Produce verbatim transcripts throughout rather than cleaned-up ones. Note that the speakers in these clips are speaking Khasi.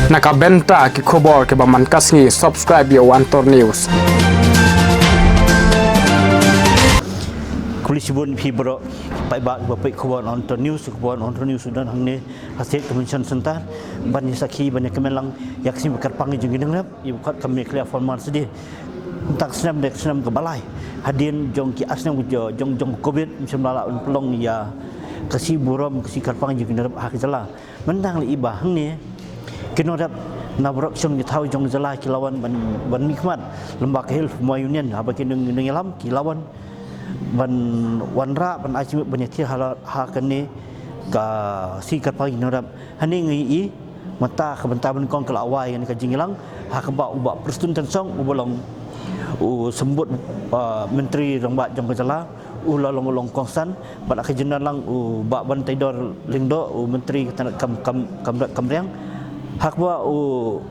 Na ka bynta ki khubor kiba man ka sngi, subscribe ïa u Antor News. Khublei shibun phi baroh, paidbah ba peit khubor Antor News, khubor Antor News u don hangne ha State Convention Center ban ïa sakhi, ban ïa kmen lang ïa ka sngi ba kyrpang jong ki nongrep, ïa ba khot ka Meghalaya Farmers' Day. Tang snem dei snem kaba lai hadien jong ki ar snem jong, jong, jong Covid, ym shym la lah ban pynlong ïa ka sngi burom, ka sngi kyrpang jong ki nongrep ha ka jylla. Mynta ngi la ïohi ba hangne ki nongrep na baroh shnong ki thaw jong ka jylla ki la wan ban, ban mihkhmat lem bad ka Hill Farmers Union, haba ki nong, nongïalam ki la wan ban wanrah, ban ai jingmut, ban ïathir ha la, ha kane ka sngi kyrpang jong ki nongrep. Hangne ngi ïohi mynta ka bynta ba nyngkong ka la wai ïa kane ka jingïalang ha kaba u Bah Prestone Tynsong uba long u symbud, ah, Myntri Rangbah jong ka jylla, u la long, long kongsan, bad ha ka jingdon lang u Bah Banteidor Lyngdoh, u Myntri ka tnat kam, kam, kam, kam riang. Ha kaba u,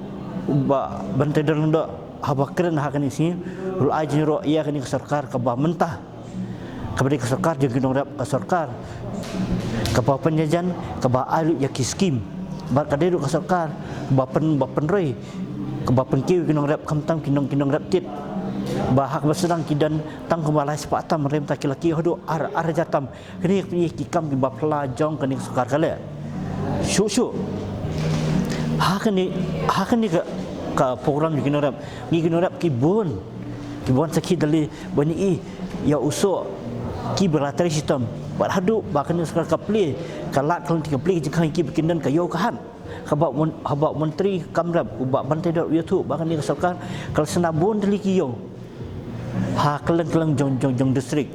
u Bah Banteidor Lyngdoh haba kren ha kane ka sngi, u la ai jingïaroh ïa kane ka sorkar kaba mynta, kaba dei ka sorkar jong ki nongrep, ka sorkar kaba pynïajan, kaba ai lut ïa ki skim. Bad ka dei ruh ka sorkar kaba pyn, ba pynroi, kaba pynkiew ïa ki nongrep, khamtam ki nong, ki nongrep tied. Ba ha kaba sdang ki don tang kumba lai spah tam, hynrei mynta ki la kiew haduh ar, ar hajar tam. Kane ka pynïaid ki kam kiba phylla jong kane ka sorkar ka leh. Shuh shuh. Ha kane, ha kane ka, ka program jong ki nongrep, ngi ki nongrep ki bun, ki bun sakhi da lei ban ïohi ïa u soh kiba la trei shitom. Bad haduh ba kane ka sorkar ka plie, ka lad ka lynti, ka plie ka jingkhang ïa kiba kin don, ka ïew ka hat. Haba mon, haba u Myntri kam rep u Bah Banteidor u ïathuh ba kane ka sorkar ka la shna bun tylli ki ïew ha kylleng kylleng jong, jong, jong district.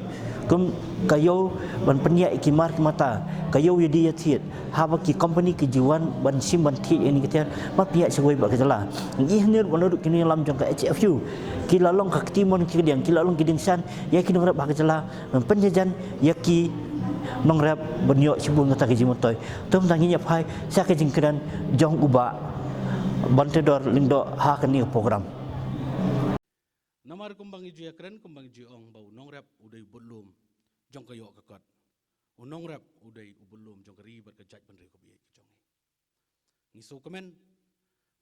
Kum ka ïew ban pynïaid ïa ki mar ki mata, ka ïew ïa die ïa thied, haba ki company ki ju wan ban shim ban thied ïa kine ki tiar, ba pynïaid shawei bad ka jylla. Ngi hangne ruh naduh ki nongïalam jong ka H F U ki la long ka kti mon ki kdiang, ki la long ki dieng shan ïa ki nongrep ha ka jylla, ban pynïajan ïa ki nongrep ban ïoh shibun kata ka jingmyntoi. Te mynta ngin ïa phai sha ka jingkren jong u Bah Banteidor Lyngdoh ha kane ka program. Namar kumba ngi ju ïakren, kumba ngi ju ong ba u nongrep u dei u budlum jong ka ïoh ka kot. U nongrep u dei u budlum jong ka ri bad ka jaitbynriew kaba ïeit ka jong ngi. Ngi sngewkmen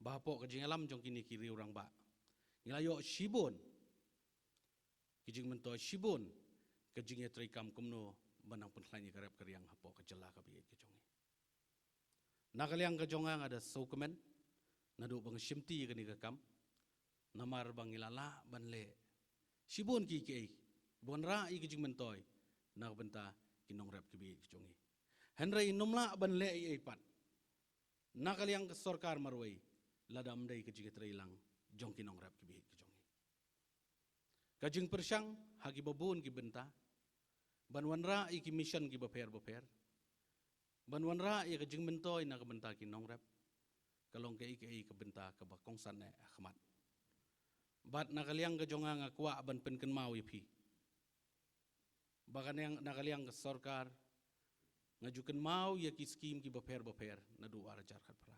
ba hapoh ka jingïalam jong kine ki riew rangbah, ngi la ïoh shibun ki jingmyntoi, shibun ka jingïatreikam kumno ban nang pynkhlaiñ ïa ka rep ka riang hapoh ka jylla kaba ïeit ka jong ngi. Na ka liang ka jong nga, nga da sngewkmen naduh ba nga shimti ïa kane ka kam, namar ba ngi la lah ban leh shibun kiei kiei ban wanrah ïa ka jingmyntoi na ka bynta ki nongrep kiba ïeit ka jong ngi. Hynrei ngim lah ban leh ei ei pat na ka liang ka sorkar marwei lada ym dei ka jingïatreilang jong ki nongrep kiba ïeit ka jong ngi. Ka jingpyrshang ha kiba bun ki bynta ban wanrah ïa ki mission kiba pher bapher, ban wanrah ïa ka jingmyntoi na ka bynta ki nongrep, ka long kaei kaei ka bynta kaba kongsan eh ha khmat. Bad na ka liang ka jong nga, nga kwah ban pynkynmaw ïa phi ba ka nang, na ka liang ka sorkar, nga ju kynmaw ïa ki skim kiba pher bapher naduh ar hajar khatphra.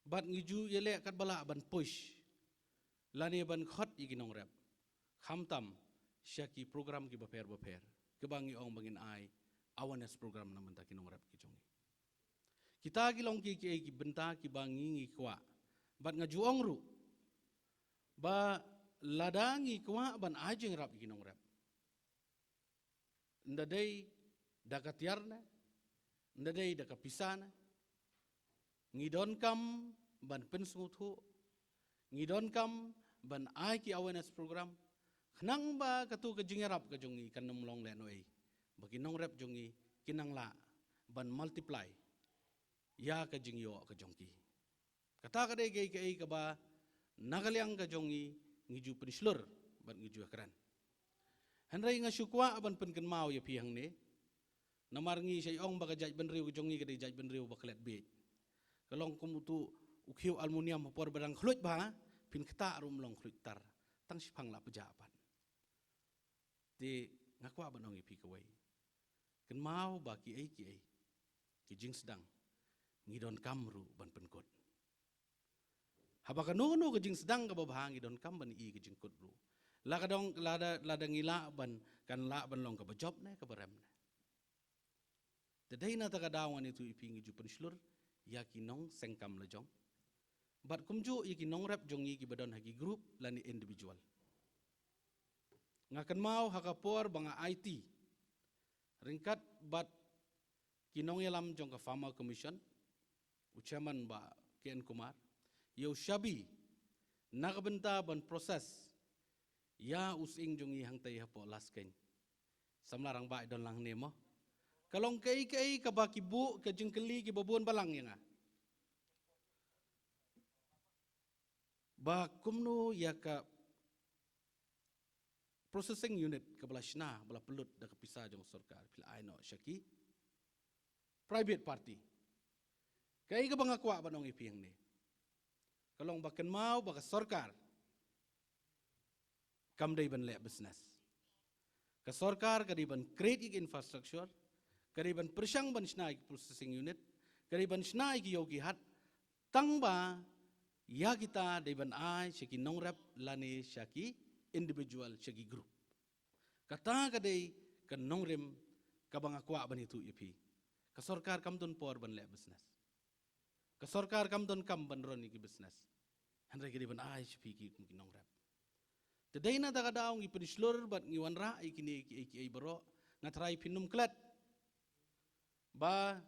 Bad ngi ju ïaleh katba lah ban push lane ban khot ïa ki nongrep, khamtam sha ki program kiba pher bapher, kiba ngi ong ba ngin ai awareness program na bynta ki nongrep ki jong ngi. Kita ki long kiei kiei ki bynta kiba ngi, ngi kwah. Bad nga ju ong ruh ba lada ngi kwah ban ai jingïarap ïa ki nongrep, ynda dei da ka tiar ne, ynda dei da ka pisa ne, ngi donkam ban pynsngewthuh, ngi donkam ban ai ki awareness program, khnang ba kato ka jingïarap ka jong ngi kan ym long lehnohei, ba ki nongrep jong ngi kin nang lah ban multiply ïa ka jingïoh ka jong ki. Kata ka dei kaei kaei kaba na ka liang ka jong ngi, ngi ju pynshlur bad ngi ju ïakren. Hynrei nga shu kwah ban pynkynmaw ïa phi hangne, namar ngi shait ong ba ka jaitbynriew ka jong ngi ka dei jaitbynriew ba klet bieit. Ka long kum uto u khiew aluminium, ha por ba dang khluit bha, phin ktah ruh ym long khluit tar, tang shiphang la pjah pat. Te nga kwah ban ong ïa phi kawei, kynmaw ba kiei kiei ki jingsdang ngi donkam ruh ban pynkut. Haba kano kano ka jingsdang kaba bha ngi donkam ban ïohi ka jingkut ruh. La ka dang, lada, lada ngi lah ban, kan lah ban long kaba jop ne kaba rem ne. Te dei na kata ka daw ngan ïathuh ïa phi, ngi ju pynshlur ïa ki nongseng kam lajong, Bad kumjuh ïa ki nongrep jong ngi kiba don ha ki group lane individual. Nga kynmaw ha ka por ba nga aiti ryngkat bad ki nongïalam jong ka Farmer Commission, u chairman Bah K N Kumar, ïa u shabi na ka bynta ban process ïa u sying jong ngi hangtei hapoh Laskein. Samla Rangbah i don lang hangne mo. Ka long kaei kaei kaba ki buh ka jingkylli kiba bun balang ïa nga. Ba kumno ïa ka processing unit kaba la shna, ba la pynlut da ka pisa jong ka sorkar, phi la ai noh sha ki private party. Kaei kaba nga kwah ban ong ïa phi hangne, ka long ba kynmaw ba ka sorkar kam dei ban leh business. Ka sorkar ka dei ban create ïa ki infrastructure, ka dei ban pyrshang ban shna ïa ki processing unit, ka dei ban shna ïa ki ïew ki hat, tang ba ïa kita dei ban ai sha ki nongrep lane sha ki individual, sha ki group. Kata ka dei ka nongrim kaba nga kwah ban ïathuh ïa phi. Ka sorkar kam don por ban leh business. Ka sorkar kam don kam ban run ïa ki business. Hynrei ka dei ban ai sha phi ki, ki nongrep. Te dei na kata ka daw ngi pynshlur bad ngi wanrah ïa kine kiei kiei baroh, nga tharai phin ym klet ba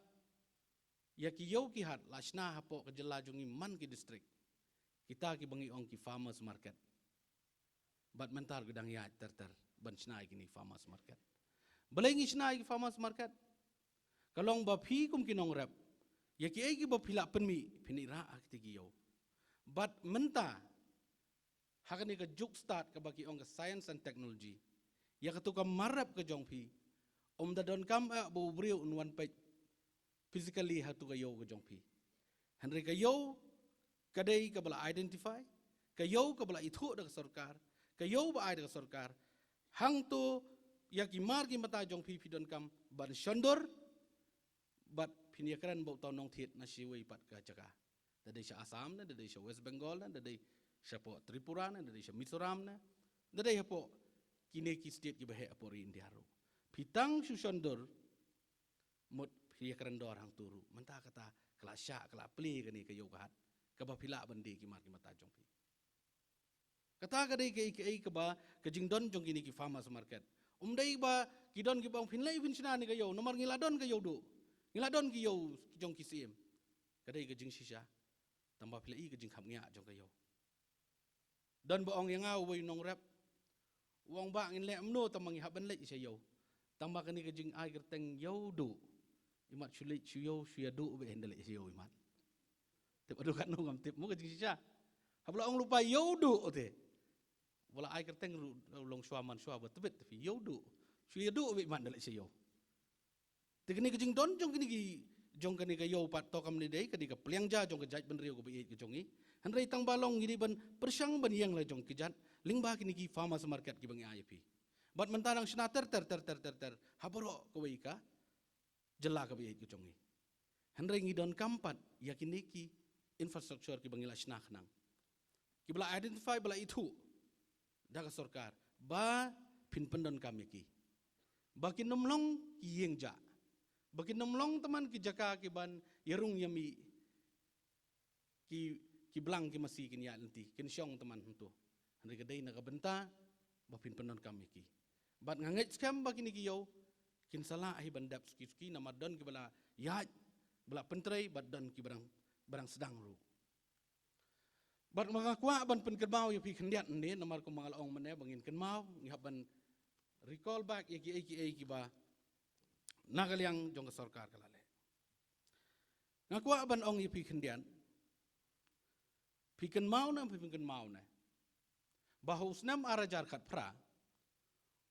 ïa ki ïew ki hat la shna hapoh ka jylla jong ngi man ki district, kita kiba ngi ong ki farmers market. Bad mynta ruh ki dang ïaid ter ter ban shna ïa kine farmers market. Balei ngi shna ïa ki farmers market? Ka long ba phi kum ki nongrep, ïa kiei kiba phi lah pynmih phin ïarah ha kiti ki ïew. Bad mynta ha kane ka juk stad kaba ki ong ka science and technology, ïa katu ka mar rep ka jong phi, ym da donkam eh ba u briew un wan peit physically ha katu ka ïew ka jong phi. Hynrei ka ïew ka dei kaba la identify, ka ïew kaba la ithuh da ka sorkar, ka ïew ba ai da ka sorkar. Hangto ïa ki mar ki mata jong phi phi donkam ban shon dur, bad phin ïakren bad uta u nongthied na shiwei pat ka jaka. Da dei sha Assam ne, da dei sha West Bengal ne, da dei shapoh Tripura ne, da dei sha Mizoram ne, da dei hapoh kine ki state kiba heh hapoh ri India ruh. Phi tang shu shon dur, mut phi ïakren dor hangto ruh. Mynta kata ka la shah, ka la plie kane ka ïew ka hat kaba phi lah ban die ki mar ki mata jong phi. Kata ka dei kaei kaei kaba ka jingdon jong kine ki farmers market. Ym dei ba ki don kiba ong phin leit phin shna ne ka ïew, namar ngi la don ka ïew duh, ngi la don ki ïew jong ki syiem. Ka dei ka jingshisha. Tang ba phi la i ka jingkhapngiah jong ka ïew. Don ba ong ïa nga uwei u nongrep, u ong ba ngin leh kumno tang ba ngi hap ban leit sha ïew. Tang ba kane ka jingai kyrteng ïew duh, imat shu leit sha ïew, shu ïa duh beit, hynda leit sha ïew imat. Tip haduh katno ngam tip mo ka jingshisha. Haba la ong lypa ïew duh te, ba la ai kyrteng ruh, long shuwa man shuwa ba tbit, te phi ïew duh, shu ïa duh beit imat hynda leit sha ïew. Te kane ka jingdon jong kine ki, jong kane ka ïew pat to kam ne dei ka dei ka pliang ja jong ka jaitbynriew kaba ïeit ka jong ngi. Hynrei tang ba long ngi dei ban pyrshang ban ïeng la jong ki jait lyngba kine ki farmers market kiba ngi ai ïa phi. Bad mynta dang shna ter ter ter ter ter ter ha baroh kawei ka jylla kaba ïeit ka jong ngi. Hynrei ngi donkam pat ïa kine ki infrastructure kiba ngi la shna khnang, kiba la identify, ba la ithuh da ka sorkar ba phin pyndonkam ïa ki, ba kin ym long ki ïing jah, ba kin ym long tymmen ki jaka kiban ïarung ïamih, ki, ki blang ki masi kin ïaid lynti, kin shong tymmen hangto. Hynrei ka dei na ka bynta ba phin pyndonkam ïa ki. Bad nga ngeit skhem ba kine ki ïew kin sa lah hi ban dep suki suki, namar don kiba la ïaid, ba la pyntrei, bad don kiba dang, ba dang sdang ruh. Bad ma nga kwah ban pynkynmaw ïa phi khyndiat ne, namar kumba nga la ong mynne ba ngin kynmaw, ngi hap ban recall back ïa kiei kiei kiba na ka liang jong ka sorkar ka la leh. Nga kwah ban ong ïa phi khyndiat, phi kynmaw ne, phi kynmaw ne, ba ha u snem ar hajar khatphra,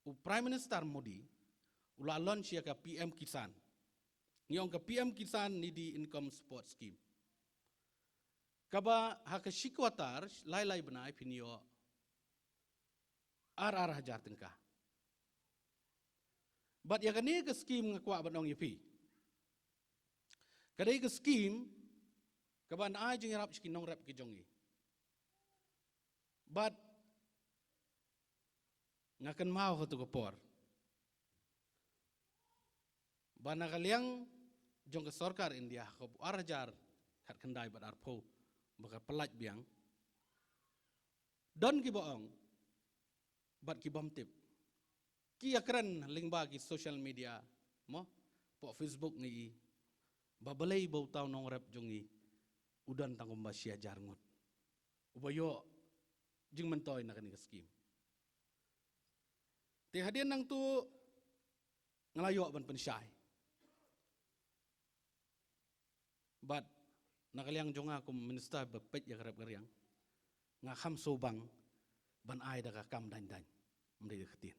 u Prime Minister Modi u la launch ïa ka P M Kisan. Ngi ong ka P M Kisan Nidhi Income Support Scheme, kaba ha ka shi quarter, lai lai bnai phin ïoh ar ar hajar tyngka. Bad ïa kane ka scheme nga kwah ban ong ïa phi, ka dei ka scheme kaban ai jingïarap sha ki nongrep ki jong ngi. Bad nga kynmaw ha katu ka por ba na ka liang jong ka sorkar India, ka ar hajar khatkhyndai bad arphew, ba ka pyllait biang. Don kiba ong bad ki bym tip, ki ïakren lyngba ki social media, mo, hapoh Facebook ngi i, ba balei ba uta u nongrep jong ngi u don tang kumba shi hajar ngut uba ïoh jingmyntoi na kane ka skim. Te hadien nangtu nga la ïoh ban pynshai. Bad na ka liang jong nga kum minister ba peit ïa ka rep ka riang, nga kham sngewbang ban ai da ka kam dang dang, ym dei da ka ktien.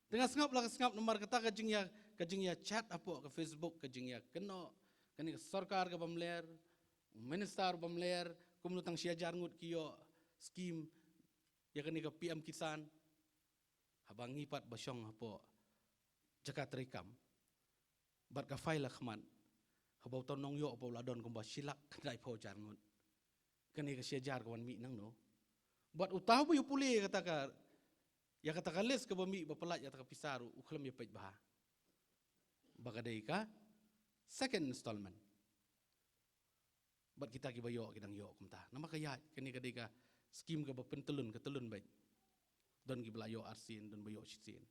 Te nga sngap la ka sngap namar kata ka jingïa, ka jingïa chat hapoh ka Facebook, ka jingïa kynnoh, kane ka sorkar ka bym ler, minister bym ler, kumno tang shi hajar ngut ki ïoh skim ïa kane ka P M Kisan. Haba ngi pat ba shong hapoh jaka trei kam, bad ka file ha khmat, haba uta u nongïoh ba u la don kumba shi lak khyndai phew hajar ngut, kane ka shi hajar ka wan mih nangno? Bad uta uba ïa pule ïa kata ka, ïa kata ka list kaba mih ba pyllait ïa kata ka pisa ruh u khlem ïa peit bha ba ka dei ka second installment. Bad kita kiba ïoh ki dang ïoh kumta. Namar ka ïaid, kane ka dei ka skim kaba pyntyllun, ka tyllun beit. Don kiba la ïoh arsien, don ba ïoh shisien.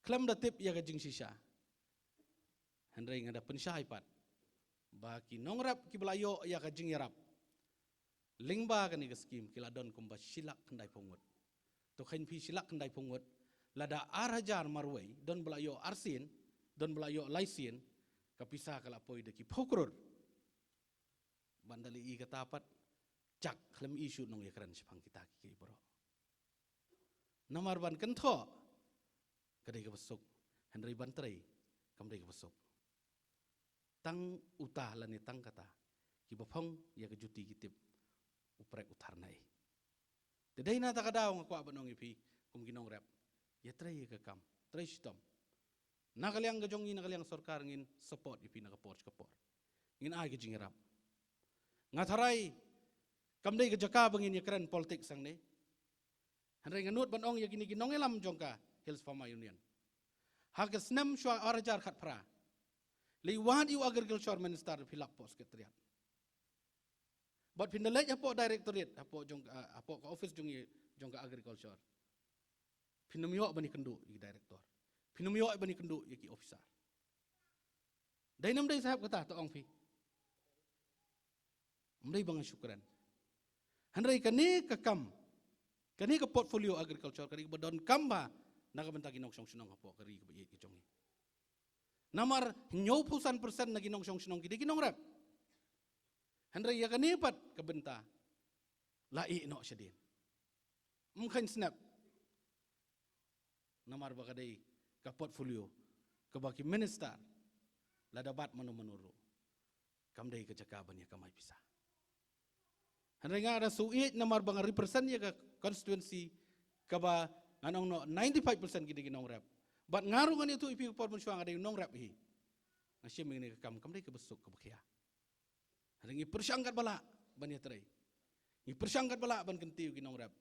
Khlem da tip ïa ka jingshisha, hynrei nga da pynshai pat ba ki nongrep kiba la ïoh ïa ka jingïarap lyngba kane ka skim ki la don kumba shi lak khyndai phew ngut. To kheiñ phi, shi lak khyndai phew ngut, lada ar hajar marwei don ba la ïoh arsien, don ba la ïoh laisien, ka pisa ka la poi da ki phew klur. Ban da leh ïa kata pat, jak khlem ïoh shuh nongïakren shaphang kita kiei baroh. Namar ban kynthoh ka dei kaba suk, hynrei ban trei kam dei kaba suk. Tang uta lane tang kata, kiba phong ïa ka juti ki tip u prek u thar naei. Te dei na kata ka daw nga kwah ban ong ïa phi kum ki nongrep, ïa trei ïa ka kam, trei shitom. Na ka liang ka jong ngi, na ka liang sorkar ngin support ïa phi na ka por sha ka por. Ngin ai ka jingïarap. Nga tharai kam dei ka jaka ba ngin ïakren politics hangne. Hynrei nga nud ban ong ïa kine ki nongïalam jong ka Hills Farmer Union. Ha ka snem shuwa ar hajar khatphra, lei wad ïa u agriculture minister phi lap hapoh secretariat. Bad phin da leit hapoh directorate, hapoh jong, ah, hapoh ka office jong i, jong ka agriculture, phin ym ïoh ban ïakynduh ïa ki director. Phin ym ïoh ban ïakynduh ïa ki officer. Dei ne ym dei sahep kata, to ong phi. Ym dei ba nga shu kren. Hynrei kane ka kam, kane ka portfolio agriculture, kane kaba donkam bha na ka bynta ki nongshong shnong hapoh ka ri kaba ïeit ka jong ngi. Namar hynñiewphew san percent na ki nongshong shnong ki dei ki nongrep. Hynrei ïa kane pat ka bynta la ïeh noh shadien. Ym kheiñ snep. Namar ba ka dei ka portfolio kaba ki minister, lada bat mano mano ruh, kam dei ka jaka ban ïa kamai pisa. Hynrei nga da shu ïeit namar ba nga represent ïa ka constituency kaba ngan ong noh ninety-five percent ki dei ki nongrep. Bad nga ruh ngan ïathuh ïa phi ka por mynshuwa nga dei nongrep hi. Nga shim ïa kane ka kam, kam dei kaba suk kaba khia. Hynrei ngi pyrshang katba lah ban ïatrei. Ngi pyrshang katba lah ban kyntiew ki nongrep.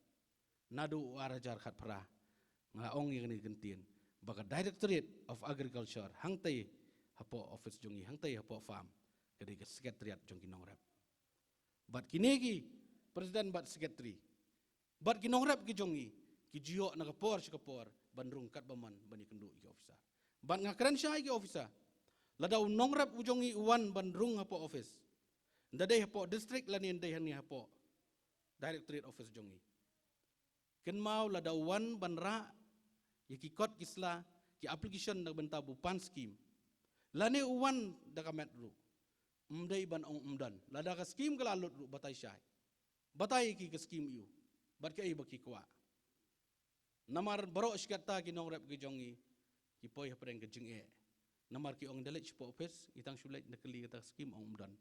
Naduh u ar hajar khatphra nga ong ïa kane ka kyntien ba ka Directorate of Agriculture hangtei hapoh office jong ngi, hangtei hapoh farm, ka dei ka secretariat jong ki nongrep. Bad kine ki president bad secretary bad ki nongrep ki jong ngi ki ju ïoh na ka por sha ka por ban rung katba mon ban ïakynduh ïa ki officer. Bad nga kren shai ïa ki officer, lada u nongrep u jong ngi u wan ban rung hapoh office, ynda dei hapoh district lane ynda dei hangne hapoh directorate office jong ngi, kynmaw lada u wan ban rah ïa ki kot ki sla, ki application na ka bynta ba u pan skim, lane u wan da ka met ruh, ym dei ban ong ym don. Lada ka skim ka la lut ruh, batai shai. Batai ki ka skim ïa u bad kaei ba ki kwah. Namar baroh shi katta ki nongrep ki jong ngi ki poi hapdeng ka jingeh. Namar ki ong da leit shapoh office, ngi tang shu leit da kylli kata ka skim, ong ym don.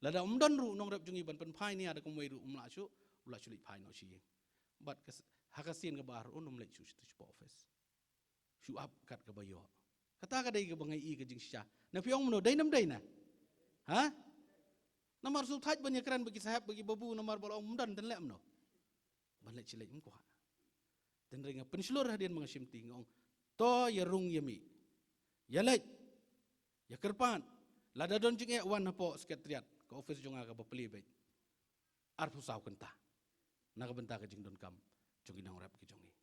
Lada ym don ruh nongrep jong ngi ban pynphai nia da kumwei ruh, um lah shuh, u lah shu leit phai noh sha ïing. Bad ka s-, ha ka sien kaba ar un ym leit shuh sha, shapoh office. Shu ap kat kaba ïoh. Kata ka dei kaba ngi i ka jingshisha. Na phi ong mano, dei ne ym dei na? Ha? Namar shu thait ban ïakren bad ki sahep bad ki babu namar ba la ong ym don, te leh mano? Ban leit sha leit ym kwah. Te hynrei nga pynshlur hadien ba nga shim ti, nga ong to ïa rung ïa mih. Ïa leit. Ïa kyrpad. Lada don jingeh wan hapoh secretariat. ka office jong nga kaba plie beit arphew saw kynta na ka bynta ka jingdonkam jong ki nongrep ki jong ngi.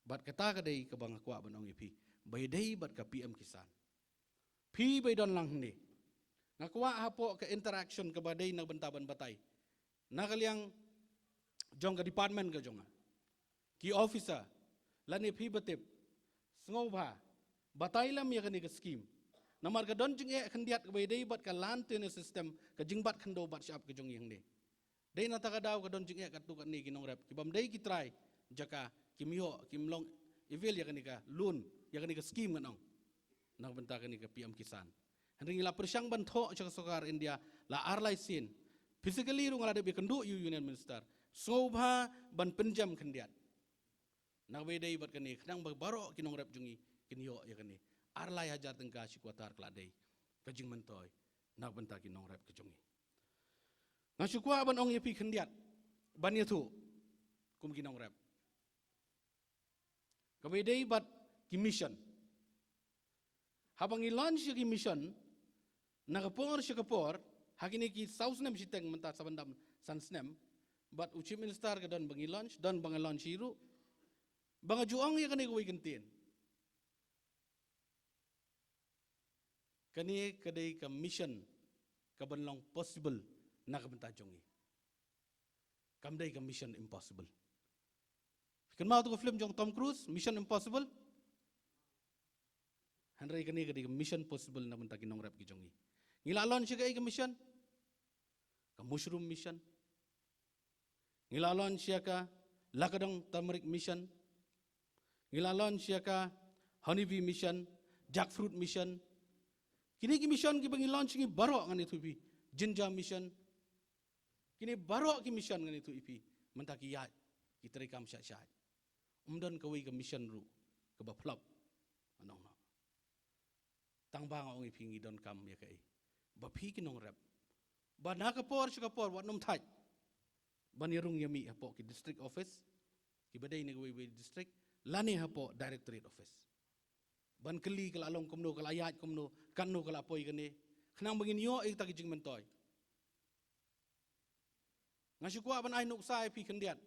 Bad kata ka dei kaba nga kwah ban ong ïa phi ba ïadei bad ka P M Kisan. Phi ba i don lang hangne, nga kwah hapoh ka interaction kaba dei na ka bynta ban batai na ka liang jong ka department ka jong nga, ki officer, lane phi ba tip, sngewbha batai lem ïa kane ka scheme. Namar ka don jingeh khyndiat kaba ïadei bad ka land tenure system, ka jingbat khyndew bat shyiap ka jong ngi hangne. Dei na kata ka daw ka don jingeh katto katne ki nongrep ki bym dei ki trai jaka, kim ïoh, kim long avail ïa kane ka loan, ïa kane ka scheme ngan ong, na ka bynta kane ka P M Kisan. Hynrei ngi la pyrshang ban thoh sha ka sorkar India la ar lai sien. Physically ruh nga la dep ïakynduh ïa u Union Minister, sngewbha ban pynjem khyndiat na kaba ïadei bad kane, khnang ba baroh ki nongrep jong ngi kin ïoh ïa kane. Ar lai hajar tyngka shi quarter ka la dei ka jingmyntoi na ka bynta ki nongrep ki jong ngi. Nga shu kwah ban ong ïa phi khyndiat ban ïathuh kum ki nongrep kaba ïadei bad ki mission. Haba ngi launch ïa ki mission na ka por sha ka por, ha kine ki saw snem shiteng mynta, sa ban dam san snem, bad u Chief Minister ka don ba ngi launch, don ba nga launch hi ruh, ba nga ju ong ïa kane kawei ka ktien. Kane ka dei ka mission ka ban long possible na ka bynta jong ngi. Kam dei ka Mission Impossible. Kynmaw to ka film jong Tom Cruise, Mission Impossible? Hynrei kane ka dei ka Mission Possible na ka bynta ki nongrep ki jong ngi. Ngi la launch ïa kaei ka mission? Ka Mushroom Mission. Ngi la launch ïa ka Lakadong Turmeric Mission. Ngi la launch ïa ka Honeybee Mission, Jackfruit Mission. Kine ki mission kiba ngi launch ngi baroh, ngan ïathuh ïa phi. Ginger Mission. Kine baroh ki mission, ngan ïathuh ïa phi, mynta ki ïaid, ki treikam shah shah. Um don kawei ka mission ruh kaba flop. Ngan ong noh. Tang ba nga ong ïa phi, ngi donkam ïa kaei? Ba phi ki nongrep, ba na ka por sha ka por wat nym thait ban ïarung ïamih hapoh ki district office kiba dei na kawei kawei district, lane hapoh directorate office, ban kylli ka la long kumno, ka la ïaid kumno, katno ka la poi kane, khnang ba ngin ïoh ïa kita ki jingmyntoi. Nga shu kwah ban ai nuksa ïa phi khyndiat.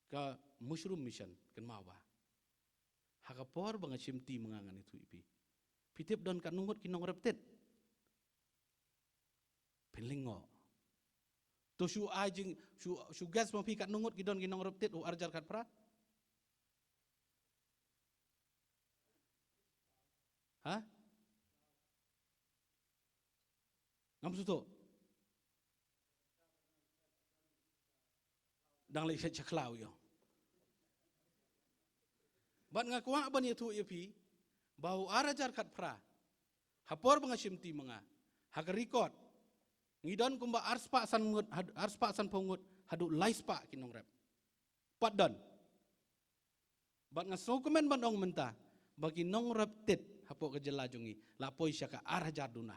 Ka Mushroom Mission, kynmaw ba ha ka por ba nga shim ti ma nga, ngan ïathuh ïa phi, phi tip don katno ngut ki nongrep tit? Phin lyngngoh. To shu ai jing, shu, shu guess ma phi katno ngut ki don ki nongrep tit u ar hajar khatphra? Ha? Ngam sngewthuh. Dang leit sha khlaw ïoh. Bad nga kwah ban ïathuh ïa phi ba u ar hajar khatphra, ha por ba nga shim ti ma nga, ha ka record ngi don kumba arspah san ngut, had-, arspah sanphew ngut haduh laispah ki nongrep. Pat don. Bad nga sngewkmen ban ong mynta ba ki nongrep tit hapoh ka jylla jong ngi la poi sha ka ar hajar duna.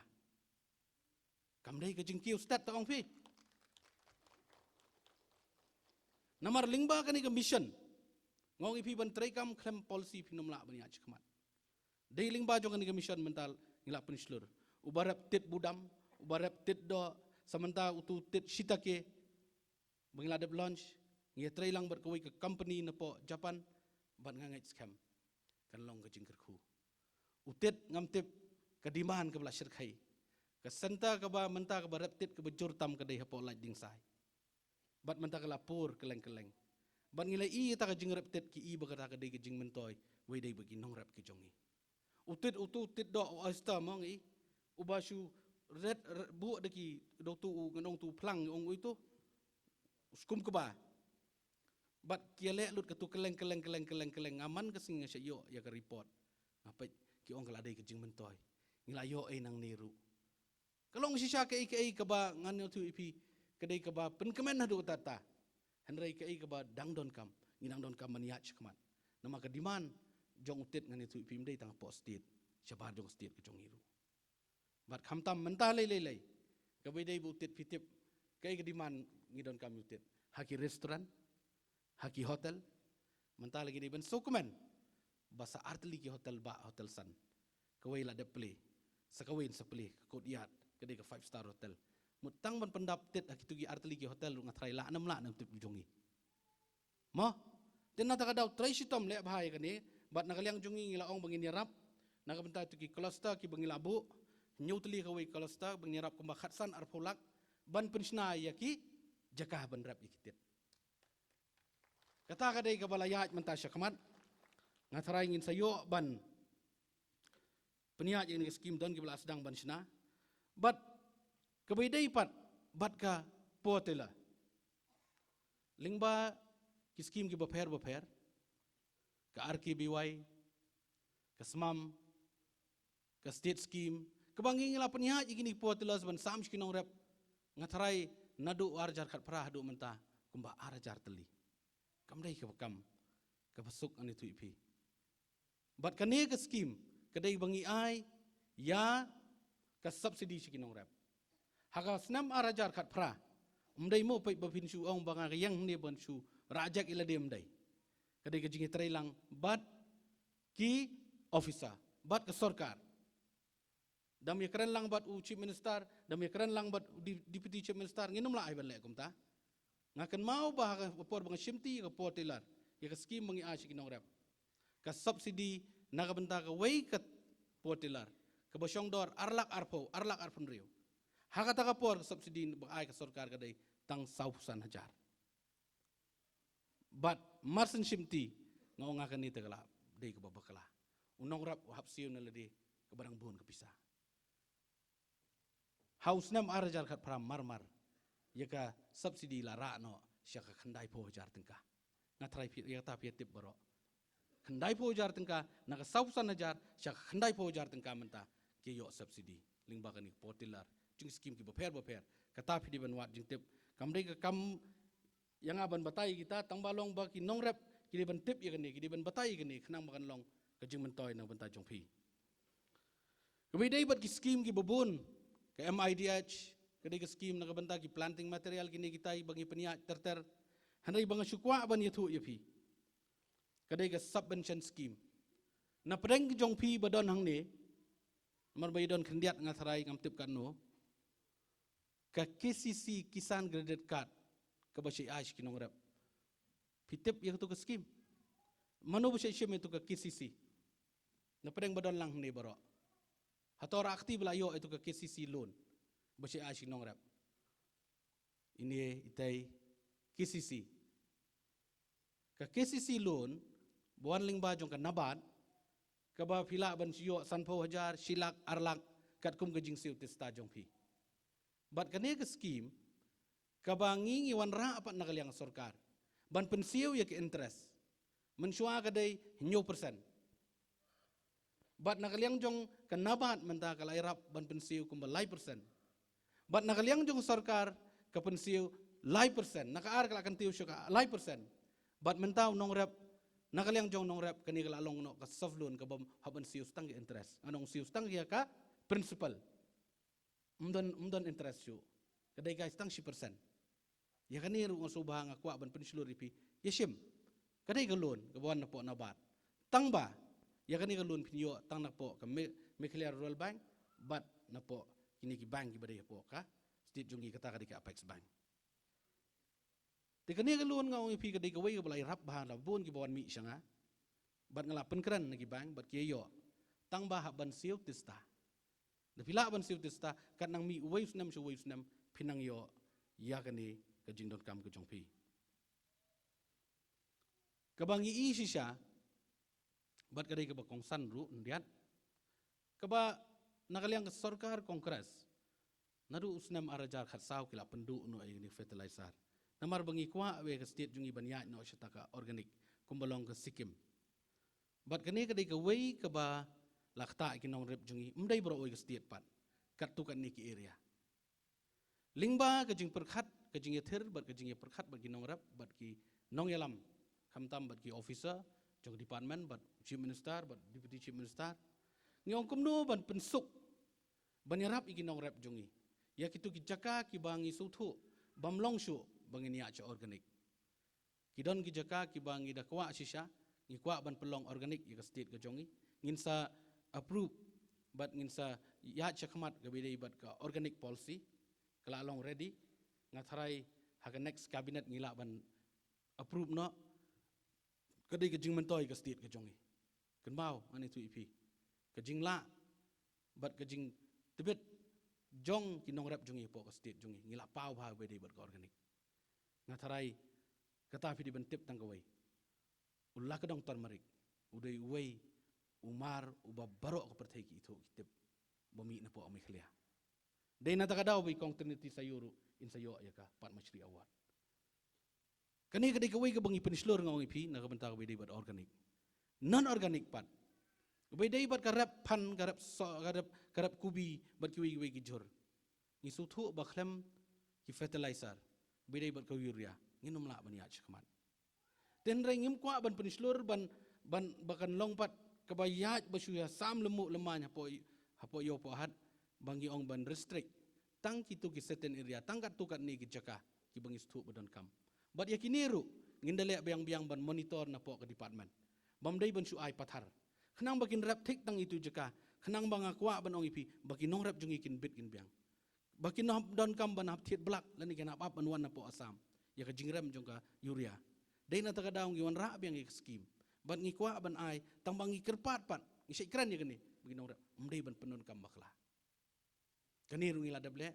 Kam dei ka jingkiew stet, to ong phi? Namar lyngba kane ka mission, nga ong ïa phi, ban treikam khlem policy phin ym lah ban ïaid shakhmat. Dei lyngba jong kane ka mission mynta ngi la pynshlur. Uba rep tit budam, uba rep tit doh, sa mynta utu tit shiitake, ba ngi la dep launch, ngi ïatrei lang bad kawei ka company napoh Japan, bad nga ngeit skhem kan long ka jingkyrkhu. U tit, ngam tip ka demand kaba la shyrkhei. Ka center kaba mynta kaba rep tit kaba jur tam ka dei hapoh Laitdingsai. Bad mynta ka la pur kylleng kylleng. Bad ngi la ïohi ïa kata ka jingrep tit, ki ïohi ba kata ka dei ka jingmyntoi, wei dei ba ki nongrep ki jong ngi. U tit, utu u tit doh, u oyster mo ngi, uba shu ret, ret buh da ki, da utu u, ngan ong utu u phlang, ong utu. Skum kaba. Bad ki ïaleh lut katu kylleng, kylleng, kylleng, kylleng, kylleng. Nga man ka sngi nga shah ïoh ïa ka report. Nga peit ki ong ka la dei ka jingmyntoi. Ngi la ïoh ei nangne ruh. Ka long shisha kaei kaei kaba ngan ïathuh ïa phi, ka dei kaba pynkmen haduh katta katta. Hynrei kaei kaba dang donkam, ngi dang donkam ban ïaid shakhmat. Namar ka demand jong u tit, ngan ïathuh ïa phi, ym dei tang hapoh state, shabar jong state ka jong ngi ruh. Bad khamtam mynta lei lei lei, kaba dei ba u tit, phi tip kaei ka demand ngi donkam ïa u tit? Ha ki restaurant, ha ki hotel. Mynta la ngi dei ban sngewkmen ba sa artylli ki hotel, bah, hotel san. Kawei la dep plie, sa kawei sa plie ka courtyard ka dei ka five star hotel. Mut tang ban pyndap tit ha kitu ki artylli ki hotel ruh nga tharai lah nam lah nam tip jong ngi. Mo, te na ta ka daw trai shitom leh bha ïa kane, bad na ka liang jong ngi ngi la ong ba ngin ïarap na ka bynta tu ki cluster kiba ngi la buh, hynñiew tylli kawei cluster ba ngin ïarap kumba khatsan arphew lak ban pynshna ïa ki jaka ban rep ïa ki tit. Kata ka dei kaba la ïaid mynta shakhmat. Nga tharai ngin sa ïoh ban pynïaid ïa kane ka skim, don kiba la sdang ban shna. Bad kaba ïadei pat bad ka poor tiller, lyngba ki skim kiba pher ba pher, ka R K B Y, ka smam, ka state scheme, kaba ngi ngi la pynïaid ïa kine ki poor tillers ban sam sha ki nongrep. Nga tharai naduh ar hajar khatphra haduh mynta kumba ar hajar tylli. Kam dei kaba kam, kaba suk ani tu ïa phi. Bad kane ka skim ka dei ba ngi ai ïa ka subsidy sha ki nongrep. Ha ka snem ar hajar khatphra, ym dei mo peit ba phin shu ong ba nga ka ïeng ne ban shu rajek ïa lade, ym dei. Ka dei ka jingïatreilang bad ki officer bad ka sorkar. Dam ïakren lang bad u chief minister, dam ïakren lang bad u di-, deputy chief minister, ngin ym lah ai ban leh kumta. Nga kynmaw ba ha ka por ba nga shimti ïa ka poor tiller, ïa ka skim ba ngi ai sha ki nongrep, ka subsidy na ka bynta kawei ka poor tiller kaba shong dor ar lak arphew, ar lak arphew hynriew. Ha kata ka por ka subsidy ba ai ka sorkar ka dei tang sawphew san hajar. Bad mar shen shimti nga ong nga kane te ka la dei kaba bakla. U nongrep u hap siew na lade kaba dang bun ka pisa. Ha u snem ar hajar khatphra marmar ïa ka subsidy la rah noh sha ka khyndaiphew hajar tyngka. Nga tharai phi, ïa kata phi tip baroh. Khyndaiphew hajar tyngka, na ka sawphew san hajar sha ka khyndaiphew hajar tyngka mynta ki ïoh subsidy lyngba kane ka poor tiller jong ki skim kiba pher ba pher. Kata phi dei ban wad jingtip. Kam dei ka kam ïa nga ban batai kita, tang ba long ba ki nongrep ki dei ban tip ïa kane, ki dei ban batai ïa kane khnang ba kan long ka jingmyntoi na ka bynta jong phi. Kaba ïadei bad ki skim kiba bun, ka M I D H ka dei ka skim na ka bynta ki planting material, kine kita ba ngi pynïaid ter ter. Hynrei ba nga shu kwah ban ïathuh ïa phi, ka dei ka subvention scheme. Na pdeng ki jong phi ba don hangne, namar ba ïa don khyndiat nga tharai ngam tip katno, ka K C C Kisan Credit Card kaba shai ai sha ki nongrep. Phi tip ïa katu ka skim? Mano ba shai shim ïa katu ka K C C? Na pdeng ba don lang hangne baroh, hato rah kti ba la ïoh ïa katu ka K C C loan ba shai ai sha ki nongrep? Ine itei K C C. Ka K C C loan ba wan lyngba jong ka NABARD, kaba phi lah ban ïoh sanphew hajar, shi lak, ar lak, katkum ka jingsiew tista jong phi. Bad kane ka skim kaba ngi ngi wanrah pat na ka liang sorkar ban pynsiew ïa ka interest, mynshuwa ka dei hynñiew percent. Bad na ka liang jong ka NABARD mynta ka la ïarap ban pynsiew kumba lai percent. Bad na ka liang jong sorkar ka pynsiew lai percent, na ka ar ka la kyntiew sha ka lai percent. Bad mynta u nongrep, na ka liang jong nongrep, kane ka la long noh ka soft loan kaba ym hap ban siew tang ka interest, ngan ong siew tang ïa ka principal. Ym don, ym don interest shuh. Ka dei kai tang shi percent. Ïa kane ruh nga sngewbha, nga kwah ban pynshlur ïa phi, ïa shim. Ka dei ka loan kaba wan napoh NABARD. Tang ba ïa kane ka loan phin ïoh tang napoh ka Me-, Meghalaya Rural Bank bad napoh kine ki bank kiba dei hapoh ka state jong ngi, kata ka dei ka Apex Bank. Te kane ka loan nga ong ïa phi ka dei kawei kaba la ïarap bha, la bun kiba wan mih sha nga. Bad nga la pynkren na ki bank bad ki ïa ïoh. Tang ba hap ban siew tista. Da phi lah ban siew tista, kat nang mih uwei u snem sha uwei u snem phin nang ïoh ïa kane ka jingdonkam ka jong phi. Kaba ngi i shisha bad ka dei kaba kongsan ruh khyndiat, kaba na ka liang ka sorkar Congress, naduh u snem ar hajar khatsaw ki la pynduh noh ïa kane ka fertilizer. Namar ba ngi kwah wei ka state jong ngi ban ïaid noh sha kata ka organic kumba long ka Sikkim. Bad kane ka dei kawei kaba la ktah ïa ki nongrep jong ngi, ym dei baroh wei ka state pat, katto katne ki area. Lyngba ka jingpyrkhat, ka jingïathir bad ka jingïapyrkhat bad ki nongrep bad ki nongïalam, khamtam bad ki officer jong department bad chief minister bad deputy chief minister, ngi ong kumno ban pynsuk, ban ïarap ïa ki nongrep jong ngi ïa kito ki jaka kiba ngi sngewthuh bym long shuh ba ngin ïaid sha organic. Ki don ki jaka kiba ngi da kwah shisha, ngi kwah ban pynlong organic ïa ka state ka jong ngi. Ngin sa approve bad ngin sa ïaid shakhmat kaba ïadei bad ka organic policy, ka la long ready, nga tharai ha ka next cabinet ngi lah ban approve noh, ka dei ka jingmyntoi ka state ka jong ngi. Kynmaw, ngan ïathuh ïa phi, ka jinglah bad ka jingtbit jong ki nongrep jong ngi hapoh ka state jong ngi, ngi la paw bha kaba ïadei bad ka organic. Nga tharai kata phi dei ban tip tang kawei. U Lakadong Turmeric u dei uwei u mar uba baroh ka pyrthei ki ithuh ki tip ba mih napoh Meghalaya. Dei na kata ka daw ba i Kong Trinity Sayo ruh in sa ïoh ïa ka Padma Shri Award. Kane ka dei kawei kaba ngi pynshlur, nga ong ïa phi, na ka bynta kaba ïadei bad organic. Non organic pat, kaba ïadei bad ka rep phan, ka rep so, ka rep, ka rep kubi bad kiwei kiwei ki jhur, ngi sngewthuh ba khlem ki fertilizer, kaba ïadei bad ka urea, ngin ym lah ban ïaid shakhmat. Te hynrei ngim kwah ban pynshlur ban, ban, ba kan long pat kaba ïaid ba shu ïa sam lem muh lem main hapoh, hapoh ïew poh hat, ba ngi ong ban restrict tang kito ki certain area, tang katto katne ki jaka kiba ngi sngewthuh ba donkam. Bad ïa kine ruh ngin da leh biang biang ban monitor napoh ka department, bym dei ban shu ai pathar, khnang ba kin rep thik tang ito i jaka, khnang ba nga kwah ban ong ïa phi ba ki nongrep jong ngi kin bit kin biang. Ba kin hap donkam ban hap thied blak lane kin hap ap ban wan napoh Assam ïa ka jingrem jong ka urea. Dei na kata ka daw ngi wanrah biang ïa ka skim bad ngi kwah ban ai, tang ba ngi kyrpad pat, ngi shait kren ïa kane ba ki nongrep ym dei ban pyndonkam bakla. Kane ruh ngi la dep leh,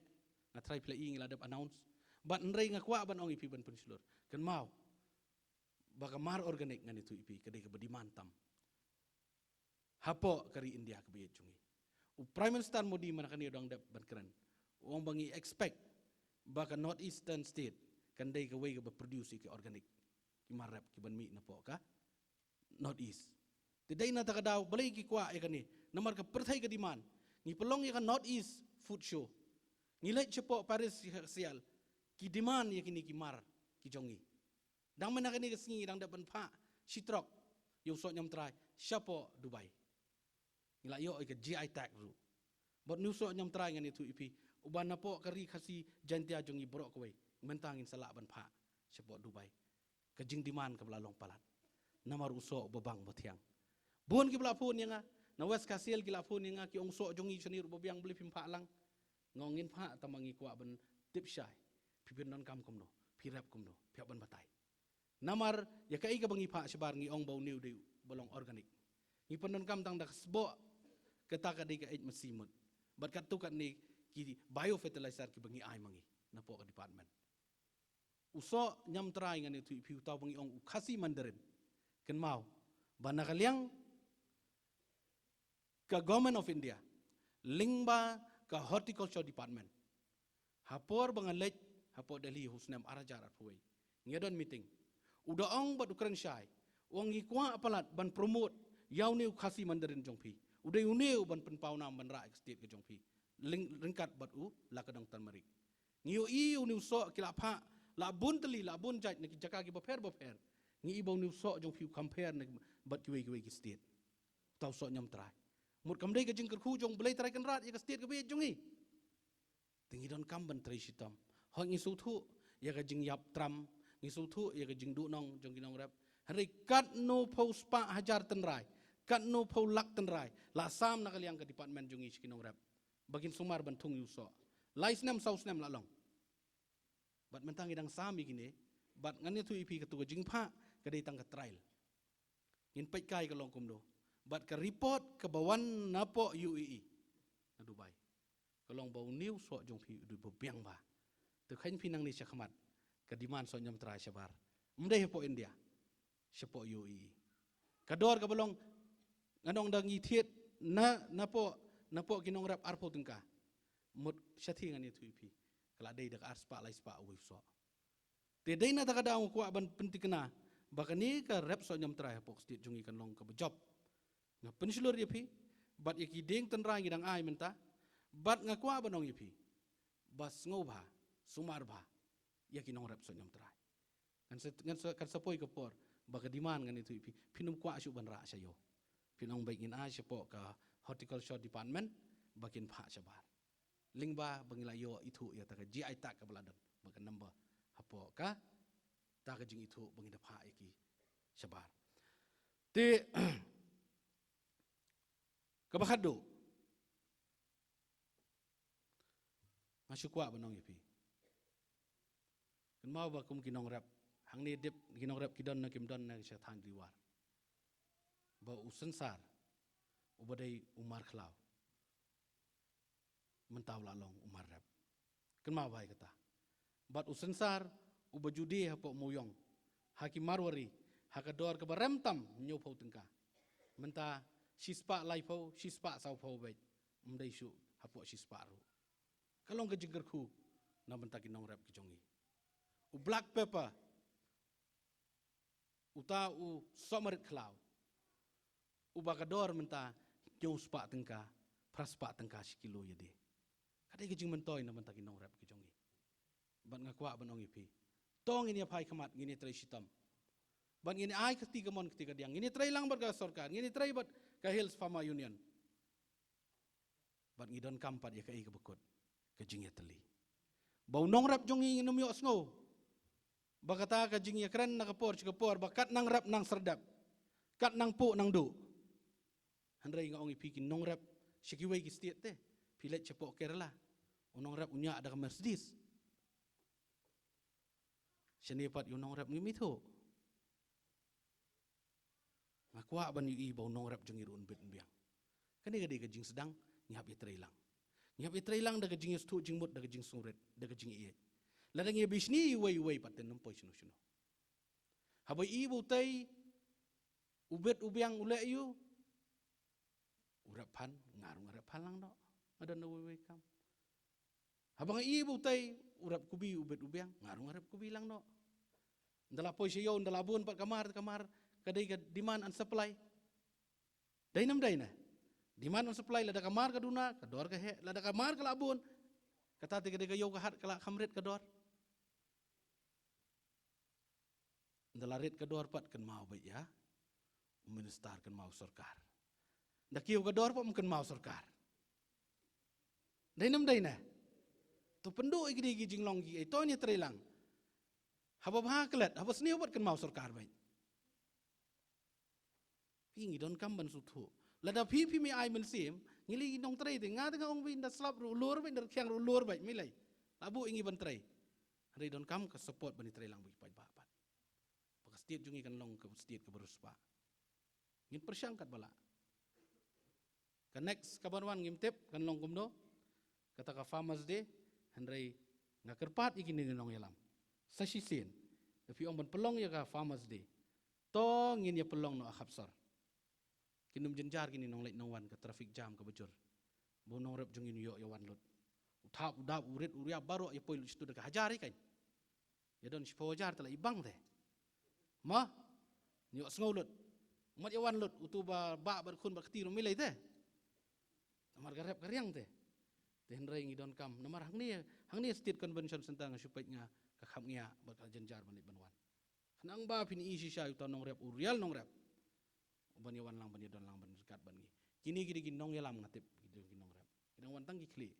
nga tharai phi la i ngi la dep announce. Bad hynrei nga kwah ban ong ïa phi ban pynshlur, kynmaw ba ka mar organic, ngan ïathuh ïa phi, ka dei kaba demand tam hapoh ka ri India kaba ïeit jong ngi. U Prime Minister Modi mynta kane u dang dep ban kren, u ong ba ngi expect ba ka North Eastern State kan dei kawei kaba produce ïa ki organic, ki mar rep kiban mih napoh ka North East. Te dei na kata ka daw balei ki kwah ïa kane, namar ka pyrthei ka demand. Ngi pynlong ïa ka North East Food Show, ngi leit shapoh Paris, Sial, ki demand ïa kine ki mar ki jong ngi. Dang mynta kane ka sngi ngi dang dep ban phah shi trok ïa u soh niam trai shapoh Dubai. Ngi la ïoh ïa ka G I tag ruh. Bad une u soh niam trai, ngan ïathuh ïa phi, uba napoh ka ri Khasi Jaintia jong ngi baroh kawei, mynta ngin sa lah ban phah shapoh Dubai. Ka jingdemand kaba la long palat namar u soh uba bang uba thiang. Bun kiba la phone ïa nga, na West Khasi Hills ki la phone ïa nga, ki ong u soh jong ngi shane ruh ba biang, balei phim phah lang? Nga ong ngin phah, tang ba ngi kwah ban tip shai, phi pyndonkam kumno, phi rep kumno, phi hap ban batai. Namar ïa kaei kaba ngi phah shabar ngi ong ba une u dei uba long organic. Ngi pyndonkam tang da ka sboh, kata ka dei ka H M C mut, bad katto katne ki biofertilizer kiba ngi ai ma ngi napoh ka department. U soh niam trai, ngan ïathuh ïa phi, uta uba ngi ong u Khasi Mandarin, kynmaw ba na ka liang ka Government of India lyngba ka Horticulture Department, ha por ba nga leit hapoh Delhi ha u snem ar hajar arphew wei, ngi ïa don meeting, u da ong bad u kren shai, u ong ngi kwah palat ban promote ïa une u Khasi Mandarin jong phi, u dei une uban pynpaw nam ban rah ïa ka state ka jong phi, lyng-, ryngkat bad u Lakadong Turmeric. Ngi ïohi une u soh ki la phah la bun tylli, la bun jait na ki jaka kiba pher ba pher. Ngi i ba une u soh jong phi u compare na bad kiwei kiwei ki state. Uta u soh niam trai, mut kam dei ka jingkyrkhu jong U Blei Trai Kynrad ïa ka state kaba ïeit jong ngi. Te ngi donkam ban trei shitom. Hooid, ngi sngewthuh ïa ka jingïap tram, ngi sngewthuh ïa ka jingduhnong jong ki nongrep. Hynrei katno phew spah hajar tynrai, katno phew lak tynrai la sam na ka liang ka department jong ngi sha ki nongrep ba kin sumar ban thung ïa u soh. Lai snem saw snem la long. Bad mynta ngi dang sam ïa kine, bad ngan ïathuh ïa phi, katu ka jingphah ka dei tang ka trial. Ngin peit kai ka long kumno. Bad ka report kaba wan napoh U A E, na Dubai, ka long ba une u soh jong phi u dei ba biang bha. Te kheiñ phi nangne shakhmat, ka demand soh niam trai shabar, ym dei hapoh India, shapoh U A E. Ka dor kaba long, ngan ong da ngi thied na, napoh, napoh ki nongrep arphew tyngka. Mut shathie ngan ïathuh ïa phi, ka la dei da ka ar spah lai spah uwei u soh. Te dei na kata ka daw nga kwah ban pynthikna ba kane ka rep soh niam trai hapoh ka state jong ngi kan long kaba jop. Nga pynshlur ïa phi bad ïa ki dieng tynrai ngi dang ai mynta. Bad nga kwah ban ong ïa phi ba sngewbha, sumar bha ïa ki nongrep soh niam trai. Ngan sa, ngan sa, kan sa poi ka por ba ka demand, ngan ïathuh ïa phi, phin ym kwah shuh ban rah sha ïew. Phin ong ba ngin ai shapoh ka Horticulture Department ba kin phah shabar. Lyngba ba ngi la ïoh ithuh ïa ta ka G I tag kaba la don, ba ka number hapoh kata ka jingithuh ba ngi da phah ïa ki shabar. Te kaba khatduh, Nga shu kwah ban ong ïa phi, kynmaw ba kum ki nongrep hangne, dep ki nongrep ki don ne kim don ne sha thaiñ Ri War, ba u synsar uba dei u markhlaw mynta u la long u marrep. Kynmaw bha ïa kata. Bad u synsar uba ju die hapoh Mawïong ha ki Marwari ha ka dor kaba rem tam, hynñiewphew tyngka, mynta shispah laiphew, shispah sawphew beit, ym dei shuh hapoh shispah ruh. Ka long ka jingkyrkhu na bynta ki nongrep ki jong ngi. U black pepper, uta u sohmarit khlaw, uba ka dor mynta hynñiewspah tyngka, phraspah tyngka shi kilo ïa die. Ka dei ka jingmyntoi na bynta ki nongrep ki jong ngi. Bad nga kwah ban ong ïa phi, to ngin ïa phai khmat, ngin ïa trei shitom. Bad ngin ïa ai kti kamon kti kadiang, ngin ïa trei lang bad ka sorkar, ngin ïa trei bad ka Hills Farmer Union. Bad ngi donkam pat ïa kaei kaba kut, ka jingïatylli. Ba u nongrep jong ngi ngin ym ïohsngew ba kata ka jingïakren na ka por sha ka por ba kat nang rep nang serdep, kat nang puh nang duh. Hynrei nga ong ïa phi, ki nongrep sha kiwei ki state te, phi leit shapoh Kerala, u nongrep u ñiah da ka Mercedes. Shane pat ïa u nongrep ngim ithuh. Nga kwah ban ïohi ba u nongrep jong ngi ruh un bit un biang. Kane ka dei ka jingsdang, ngi hap ïa trei lang. Ngi hap ïa trei lang da ka jingïasngewthuh jingmut, da ka jingsngewrit, da ka jingïeit. Lada ngi ïa bishni iwei iwei pat te ym poi shano shano. Haba i ba utei u bit u biang u leh ïa u, u rep phan, nga ruh nga rep phan lang noh. Nga don na uwei uwei kam. Haba nga i ba utei u rep kubi u bit u biang, nga ruh nga rep kubi lang noh. Ynda la poi sha ïew, ynda la bun pat ka mar, ka mar ka dei ka demand and supply. Dei ne ym dei ne? Demand and supply, lada ka mar ka duna, ka dor ka heh, lada ka mar ka la bun, kata te ka dei ka ïew ka hat, ka la kham rit ka dor. Ynda la rit ka dor pat kynmaw beit ïa u minister, kynmaw sorkar. Ynda kiew ka dor pat ym kynmaw sorkar. Dei ne ym dei ne? To pynduh ïa ki dei ki jinglong ki, eh, to ngin ïa trei lang. Haba bha klet, haba sniew pat kynmaw sorkar beit. Phi, ngi donkam ban sngewthuh. Lada phi, phi mih ai mynsiem, ngi lei nongtrei te, nga te nga ong beit, ynda slap ruh lur beit, ynda rkhiang ruh lur beit, mih lei. La buh ïa ngi ban trei. Hynrei donkam ka support ban ïa trei lang bad ki paidbah pat. Ba ka state jong ngi kan long ka state kaba riewspah. Ngin pyrshang katba lah. Ka next kaban wan ngim tip kan long kumno, kata ka Farmers Day, hynrei nga kyrpad ïa kine ki nongïalam. Sa shisien, da phi ong ban pynlong ïa ka Farmers Day, to ngin ïa pynlong noh ha Khapsor. Kin ym jynjar kine nongleit nongwan, ka traffic jam kaba jur. Ba u nongrep jong ngi un ïoh ïa wan lut. U thap, u dap, u rit, u riap baroh ïa poi lut shitu da ka hajar hi kan. Ïa don shiphew hajar te la i bang te. Ma, ïohsngew lut. Mat ïa wan lut, utu ba, ba, bad khun bad kti ruh mih lei te. Namar ka rep ka riang te. Te hynrei ngi donkam. Namar hangne, hangne State Convention Centre nga shu peit nga ka kham ngiah bad ka jynjar ban leit ban wan. Khnang ba phin i shisha uta u nongrep, u real nongrep. Ban ïa wan lang, ban ïa don lang, ban ryngkat bad ngi. Kine ki dei ki nongïalam nga tip, ki dei ki nongrep. Ki dang wan tang ki khlieh.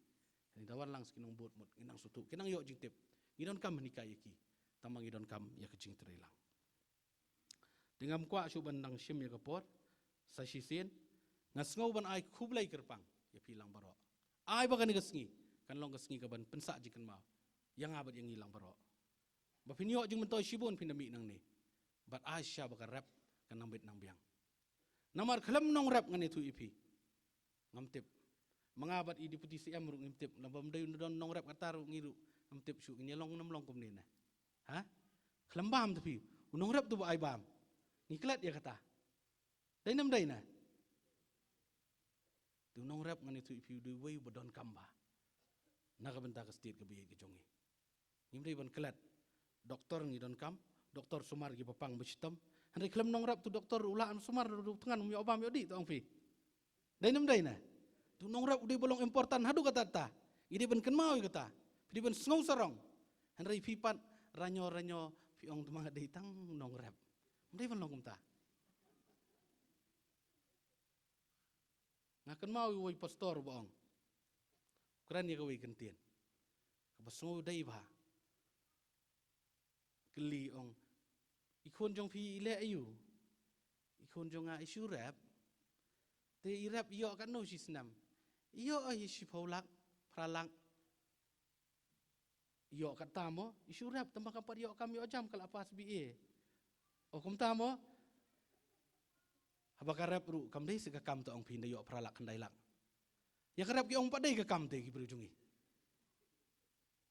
Ngi da wan lang sa ki nongbud mut, ngi nang sngewthuh, ki nang ïoh jingtip. Ngi donkam ban hikai ïa ki. Tang ba ngi donkam ïa ka jingtrei lang. Te ngam kwah shuh ban nang shim ïa ka por, sa shisien, nga sngew ban ai khublei kyrpang ïa phi lang baroh. Ai ba kane ka sngi kan long ka sngi kaban pynsah jingkynmaw ïa nga bad ïa ngi lang baroh. Ba phin ïoh jingmyntoi shibun phin da mih nangne. Bad ai shisha ba ka rep kan nang bit nang biang. Namar khlem nongrep ngan ïathuh ïa phi. Ngam tip. Ma nga bad i Deputy C M ruh ngim tip. Lada ym dei u don nongrep kata ruh ngi ruh ngam tip shuh ngin ïa long ne ym long kumne ne. Ha? Khlem bam te phi. U nongrep tu ba ai bam. Ngi klet ïa kata. Dei ne ym dei ne? Te u nongrep ngan ïathuh ïa phi u dei uwei uba donkam bha na ka bynta ka state kaba ïeit ka jong ngi. Ngim dei ban klet. Doktor ngi donkam, doktor sumar kiba pang ba shitom. Hynrei khlem nongrep tu doktor u lah sumar, u thngan um ïoh bam ïoh dih, to ong phi. Dei ne ym dei ne? Tu nongrep u dei ba long important haduh katta katta. Ngi dei ban kynmaw ïa kata. Phi dei ban sngew sarong. Hynrei phi pat ranyo ranyo phi ong te ma nga dei tang nongrep. Ym dei ban long kumta. Nga kynmaw ïa uwei u pastor uba ong, u kren ïa kawei ka ktien kaba sngew dei bha. Kylli ong, i khun jong phi i leh aïu? I khun jong nga i shu rep. Te i rep i ïoh katno shi snem? I ïoh hi shiphew lak, phra lak. ïoh katta mo, i shu rep, tang ba kam pat ïoh kam ïoh jam, ka la pass B A. O kumta mo, haba ka rep ruh kam dei sa ka kam, te ong phi nda ïoh phra lak khyndai lak. Ïa ka rep ki ong pat dei ka kam te ki briew jong ngi.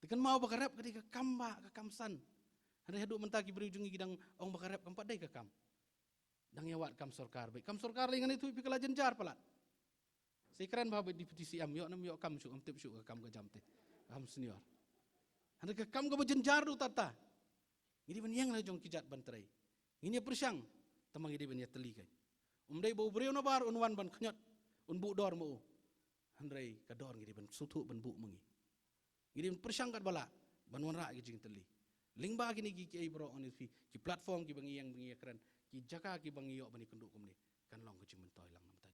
Te kynmaw ba ka rep ka dei ka kam ba, ka kam san. Hynrei haduh mynta ki briew jong ngi ki dang ong ba ka rep kam pat dei ka kam. Dang ïa wad kam sorkar beit. Kam sorkar lei ngan ïathuh ïa phi ka la jynjar palat. Sa kren bha beit Deputy C M, ïoh ne ym ïoh kam shuh, ngam tip shuh ka kam ka jam te. Kam senior. Hynrei ka kam kaba jynjar ruh tata, ngi dei ban ïeng la jong ki jait ban trei. Ngin ïa pyrshang, tang ba ngi dei ban ïa tylli kein. Um dei ba u briew na bar un wan ban khñiot, un buh dor ma u. Hynrei ka dor ngi dei ban sngewthuh ban buh ma ngi. Ngi dei ban pyrshang katba lah ban wanrah ïa ka jingtylli. Lyngba kine ki, kiei baroh ngan ïathuh ïa phi, ki platform kiba ngi ïeng ba ngi ïakren, ki jaka kiba ngi ïoh ban ïakynduh kumne, kan long ka jingmyntoi lang.